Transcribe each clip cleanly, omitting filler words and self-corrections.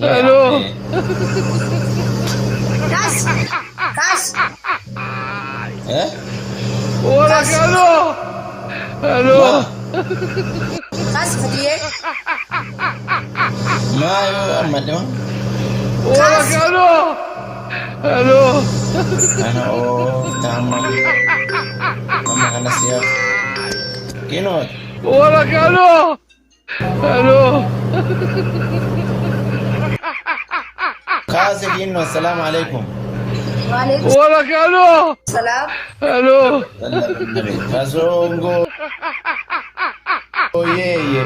Hello. Kas. Kas. Eh? Wala kano. Hello. Ma, Kas fatiyee. ma yoo ammadhe ma. Wala kano. Hello. Ana oofta amma amma kana siyaaf. Kinoot. Wala kano. Hello. Kaase kinno assalaamu alaikum. Waalaikum Wala kano. salaam. Hello. Kasongo. Yeye.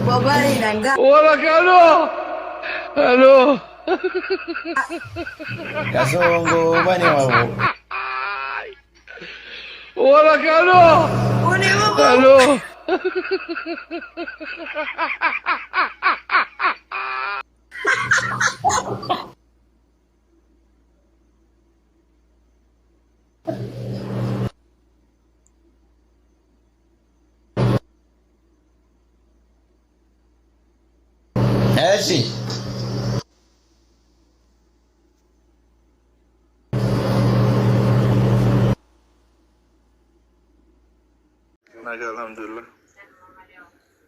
Bobari nangaa. Wala kano. Hello. Kasongo bani wabu. Wala kano. Uni ubu. Hello. Eshi. Nagaa alhamdulillah.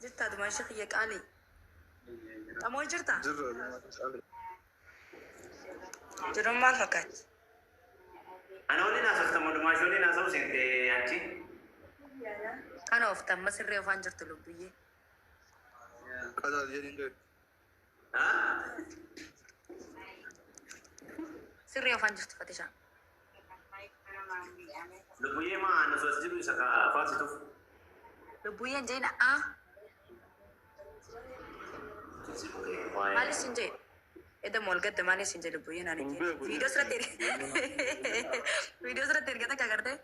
Jirta dumaashii kiyya qaalii. Xamoo jirta? Jirra. Jiruun maal fakkaatti? Ana waliin haasofta madumaashii waliin haasa'u seente achi. Kana oofta amma sirree ofaan jirtu lubbiyyee. Qadaa jedhin ga'e. Sirree ofaan jirtu fatishaa. Lubbuyyee maa ana osoo as jiru isa faarsituuf. Lubbiyyeen jeen a maalis hin jee? Edda mool gadda maalis hin jee lubbiyyeen ani jee? Viidiyoo sirratti viidiyoo sirratti erga takka agartee?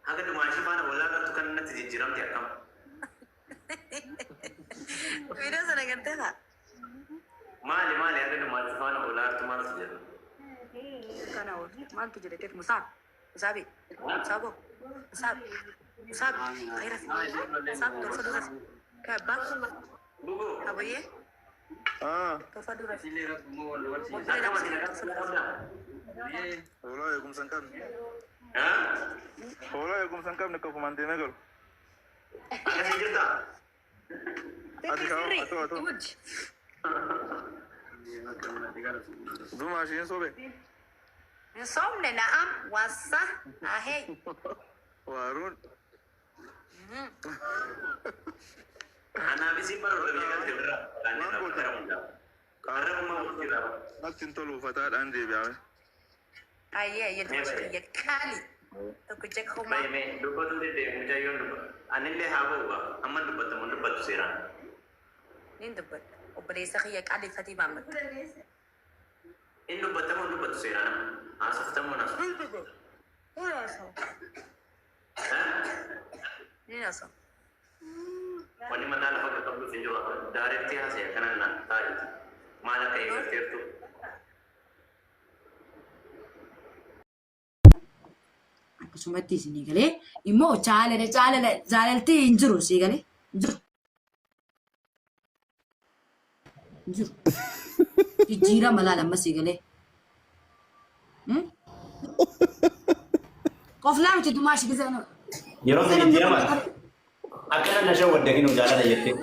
Haga dumaashii faana walaa gartuu kan natti jijjiiramte akkam. Viidiyoo sana agartee haa? Maali maali haga dumaashii faana walaa gartuu maaltu jira? Kana ool maaltu jedhe teef musaab musaabi musaabo musaab musaab khayra fi musaab tolfa dura ka abbaa Bugu. kabayyee Ah, tolfa dura fi Akkam ati nagaa qabdaa? hoolaa eegumsa hin qabne. Hoolaa eegumsa hin qabne kofumaan deemee galu. Akkasii jirtaa? Ati kaa'u, atoo atoo. Dumaa ishiin sobe. Hin soomne na'am wasa ahee. Waaruun. Anaaf isin bara biyya galte birraa. Waan goote. Arrabummaa bultii irraa. Natti hin tolu uffataadhaan deebi'ame. Ayyee ayyee dumaashii kiyya qaalii. Tokkicha homaa. Mee mee dubbatu dide mucayyoon dubbatu. Anillee haa ba'u gaa. Amma dubbatamu dubbatu seeraan. Nin dubbadha. Obboleessa kiyya qaalii Fatii Maammed. Inni dubbatamu dubbatu seeraan. Haasoftamu haasoftamu. Nin haasa'u. Wanni mataa lafa qaqqabduuf hin jiru. Daaretti haasa'e akkanan naan taa'eeti. Maal akka eegalteertu. Akkasumatti isinii galee immoo jaalala jaalala jaalaltii hin jiru sii galee hin jiru. Hin jiru. Jijjiirama laala amma sii galee. Qoflaa miti dumaa shi gisee nama. Yeroo sun jijjiirama akkana na shawwadde kinuu jaalala jettee.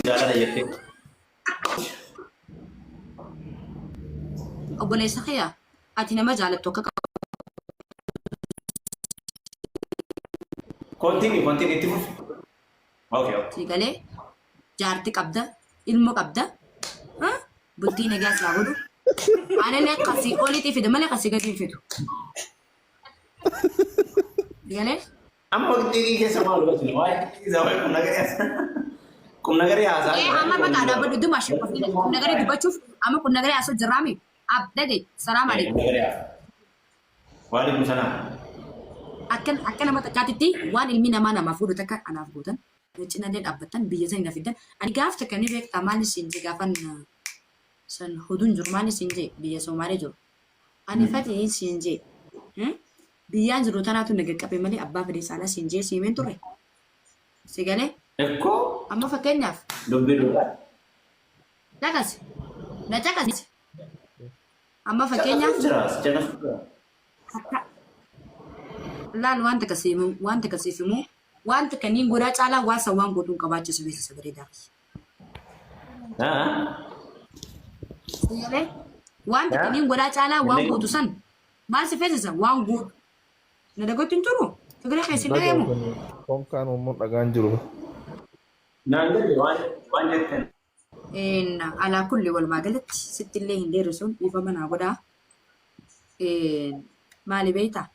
Jaalala jettee. Obboleessa kiyya ati nama jaalattu akka qabu. Continue, continue itti fufi. Okay, okay. Sii galee jaarti qabda ilmo qabda ha? Bultii nagaa isaa godhu. Anillee kasii olitti fida malee kasii gadi hin fidu. Sii galee Amma waqtii keessa maal gochuu waa'ee isaa waa'ee qum nagarii haasaa. Ee amma bakka dhaabbadhu duma ishee qofti kun nagarii dubbachuuf amma kun nagarii asoo jirraami ab dhagaye salaam alaikum. Waalaikum salaam. Akka akka nama takkaatitti waan ilmi namaa namaaf godhu takka anaaf gootan cinallee dhaabbattan biyya sanii na fiddan ani gaaf takka ni beektaa maal isin jee gaafan san huduun jiru maal isin jee biyya Somaalee jiru ani fati isin jee biyyaan jiru tanaatu na qaqqabe malee abbaa fedhe saalaa isin jee siimeen turre si galee Ekkoo amma fakkeenyaaf dubbii dhugaa. Caqasi. Na caqasi. Amma fakkeenyaaf Jira, caqasu jira. Akka laal waan takka siif himu waan takka siif himu waan takka niin godhaa caalaa waan san waan godhuun qabaachisu beeksisa bareedaa. Sigalee waan takka niin godhaa caalaa waan gootu san maal si feesisa waan gootu na dagatti hin turu sagalee keessa hin dhagayamu. Konkaan uummuun dhagaan jiru. Naan galle waan waan jettan. Alaa kulli walumaa galatti sitti illee hin dheerisuun dhiifama naa godhaa. Maali beektaa?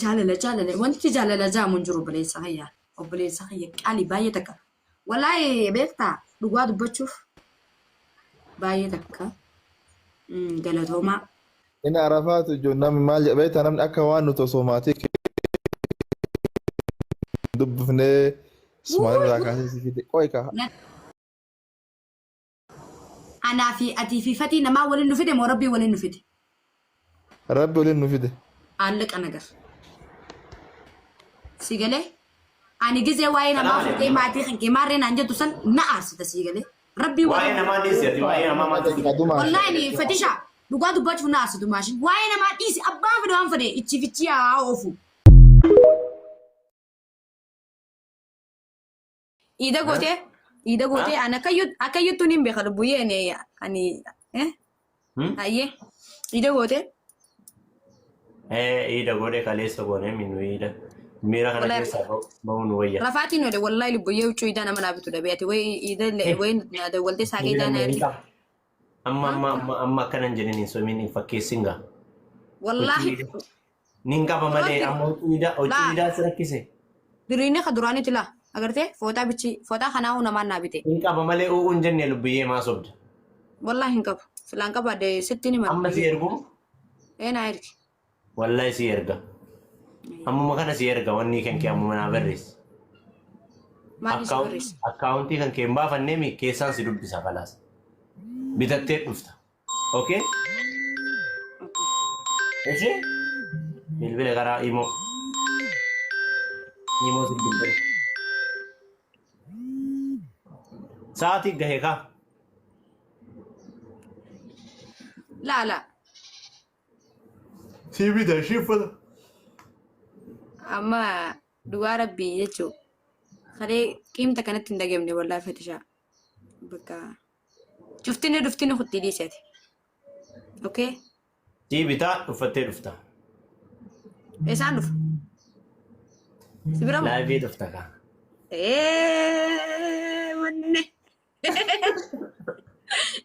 Jaalala jaalala wanti jaalala jaamu hin jiru obboleessa kiyya. Obboleessa kiyya qaali baay'ee takka. Wallaahi beektaa dhugaa dubbachuuf baay'ee takka galatoomaa. Inni Arafaatu ijoo namni maal jedha beektaa namni akka waan nuti osoo maatii hin dubbifnee Sumaan irraa kaasee si fide qoy kaa. Anaa fi atii fi fatii namaa waliin nu fide moo rabbii waliin nu fide? Rabbi waliin nu fide. Aallaqa nagar. Si galee? Ani gizee waa'ee namaa fuutee maatii kan kee maarree naan jettu san na aarsita sii galee. Rabbii Waa'ee waliin. namaa dhiisi ati waa'ee namaa maaltu si Adumaa. Wallaahi ni fatisha dhugaa dubbachuuf na aarsitu maashin. Waa'ee namaa dhiisi abbaan fedhe waan fedhe ichi fichi haa oofu. Iida gootee iida gootee ani akkayyuttuu niin beeka lubbuyyee ani ani eh hayyee iida gootee Iida godhe kaleessa goone minu iida. Miira kana Wallahi- keessaa ba'uu nu wayya. Rafaatiin oole wallahi lubbuyyee huccuu iidaa nama naa bitu dhabe ati wayi iida wayi na dawwaltee saaqee iidaa na ergi. Amma amma amma amma akkana hin jedhin hin somiin hin fakkeessin gaa. Wallahi Nin qaba malee amma huccuu iidaa huccuu Laa. iidaa si rakkise. Diriinni ka duraaniiti laa agartee fooxaa bichi fooxaa kanaa namaan naa bite. Hin qaba malee u'uu hin jenne lubbiyyee maa sobda. Wallahi hin qabu. Filaan qabaadhe sitti ni mala. Amma si ergu Ee naa ergi. wallahi si erga. Ammuma kana si erga wanni kan kee ammuma naa barreessi. Maaliif si barreessa? Akkaawuntii kan kee hin baafannee mi keessaan si dubbisa kalaas. Bitattee dhufta. Okay? Ishi? Bilbila karaa imoo. Imoo si bilbila. Sa'aatii gahe kaa. Laa laa. Si bita ishii uffata. Amma dhugaa rabbii jechuun kalee qiimta kanatti hin dhageemne wallaahi fatishaa. Bakka cuftini dhuftini kuttii dhiiseeti. Okay? Sii bitaa uffattee dhufta. Eessaan dhufa? Si bira moo? Laayivii dhufta kaa. Eeeeee wanne.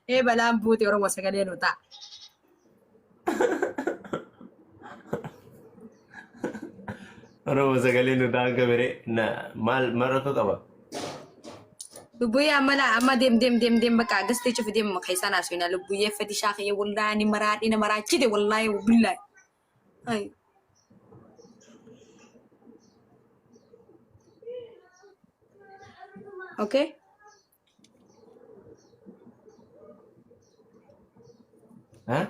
Ee balaan buute Oromoo sagalee nu ta'a. Oromoo sagalee nu ta'an kabire na maal maal rakkoo qaba? Lubbuyyee amma laa amma deem deem deem deem bakka agastee cufi deem keessaan haasofina lubbuyyee fetishaa kiyya wallaahi ni maraadhi na maraachite wallaahi billaahi. Ay. Okay. Ha?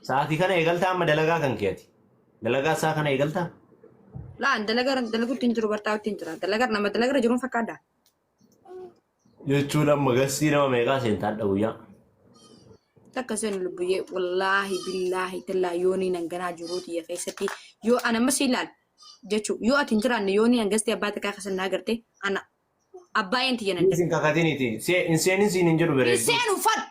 Sa'aatii kana eegaltaa amma dalagaa kan keeti. Dalagaa isaa kana eegaltaa? Laa dalagaa dalaguutti hin jiru bartaa'utti hin jira. Dalagaa nama dalagaa jiruun fakkaadha. Jechuun amma gassii nama meeqaa seentaa adda guyyaa? Takka seenu lubbuyyee wallaahi billaahi tallaa yoonii nan ganaa jiruu tiyya keessatti yoo ana amma si ilaal jechuu yoo ati hin jiraanne yoonii hangastee abbaa takkaa keessa naa garte ana abbaa een tiyya nan Isin kakatiniiti. Hin seenin siin hin jedhu Hin bareedduu. seenu fadhu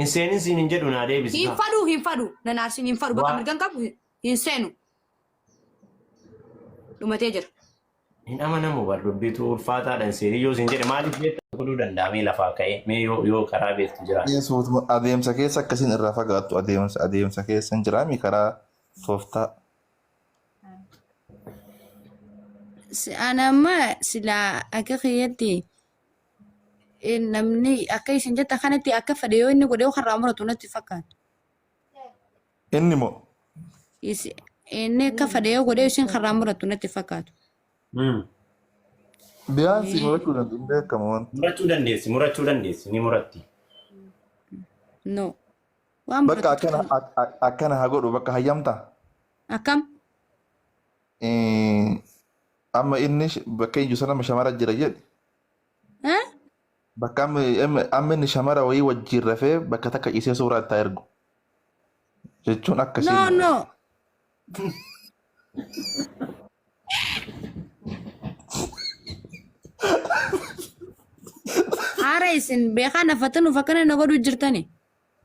Hin seenin siin hin jedhu naa deebisi. hin fadhu hin fadhu nan aarsin hin fadhu bakka mirgan qabu hin seenu dhumatee jira. Hin amanamu bar dubbiitu ulfaataadha hin seenin yoo siin jedhe maaliif beekta godhuu danda'a mee lafaa ka'ee mee yoo yoo karaa beektu jiraate. Yesuus adeemsa keessa akkasiin irraa fagaattu adeemsa adeemsa keessa hin jiraami karaa tooftaa. Ana amma silaa akka kiyyatti namni akka isin jettan kanatti akka fedhe yoo inni godhe karraa muratu natti fakkaata. Inni moo Inni akka fedhe yoo godhe isin karraa muratu natti fakkaatu. Biyaansi murachuu danda'u hin beekamu wanti. Murachuu dandeessi murachuu dandeessi ni muratti. No. Waan Bakka muratu akkana akkana haa godhu bakka hayyamta. Akkam? Amma inni bakka ijju sana shamara jira jedhe. Eh? Bakka amma inni shamara wayii wajjin rafee bakka takka ciisee suuraa itti ergu. Jechuun No, akkasiin. no. Haara isin beekaa nafatanuuf akkana na godhu jirtani.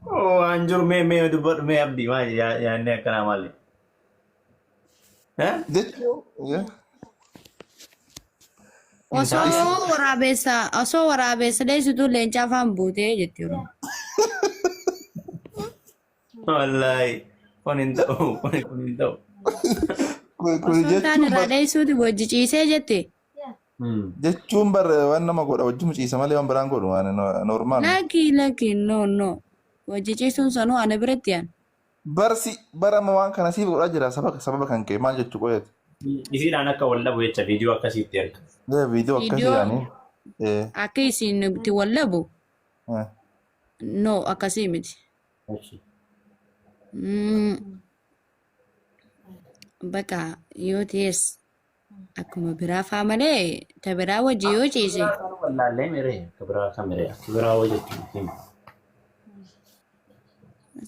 Waan jiru mee mee dubbadhu mee abdii maal yaadni akkanaa maali? Jechuun. Osoo waraabessa dheessitu leenca afaan buutee jetti yeroo. Wallaahi kun hin ta'u, kun hin ta'u. Kun Osoo hin taane jechuun irraa dheessuuti wajji ciisee jette. Jechuun bar waan nama godha wajjin ciisa malee waan biraan godhu waan normal. Lakki, lakki, no, no. Wajji ciisuun sanuu ana biratti yaan. Bar si bara amma waan kana siif godhaa jira sababa kan ka'e maal jechuu qoyate. Isiidhaan akka wal dhabu jecha viidiyoo akkasiitti erga. Viidiyoo akkasii Viidiyoo yaani. akka isin itti wal dhabu no, akkasii miti. Bakka yoo ta'es akkuma biraa faa malee ta biraa wajji yoo ciise. Wallaallee miree akka biraa kan miree akka biraa hojjechuun.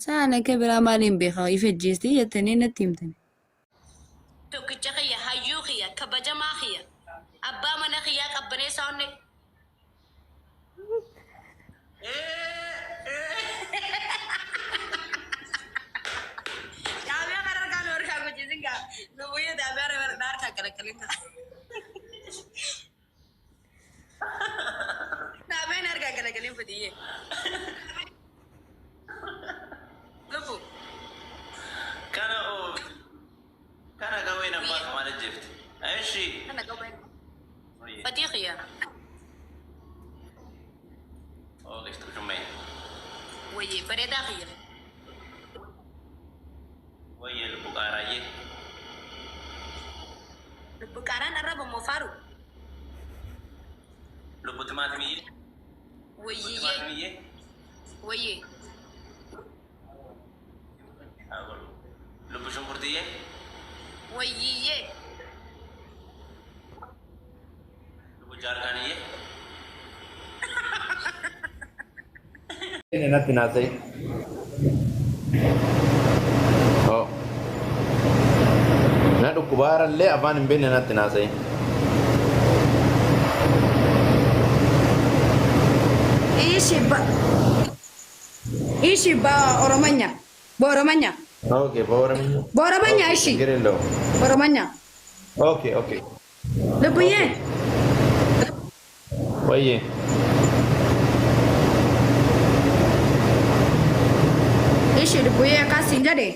Saan akka biraa maaliin beekaa if ajjeesti jettanii natti himtani. Tokkicha kiyya, hayyuu kiyya, kabajamaa kiyya, abbaa mana kiyyaa, qabbaneessaa onnee. Xaabiyaa kan harkaa nu harkaa gochiisin gaa nu buyyee xaabiyaa na harkaa garagalin ta'a. Xaabiyaan harkaa garagalin fatiyyee. Lubbu. Kana oo kana gaween abbaa maal ajjeefte? Eshi. Kana qawwee. Fatii kiyya. Oo qishtu shummee. Wayyee bareedaa kiyya. Wayyee lubbu qaaraayyee. Lubbu qaaraan arraba moo faaru? Lubbu timaatimiyyee. Wayyiyyee. Timaatimiyyee. Wayyee. Lubbu shunkurtiyyee. Wayyiyyee. Lubbu jaarkaaniyyee. Natti naasa'e. Oh. Na dhukkubaarallee afaan hin beekne natti naasa'e. እሺ በኦሮመኛ፣ በኦሮመኛ። Okay, በኦሮምኛ። በኦሮመኛ። እሺ። ችግር የለውም። ኦሮመኛ። Okay. ልቡዬ። ወይዬ። እሺ ልቡዬ, akkas siin jedhe.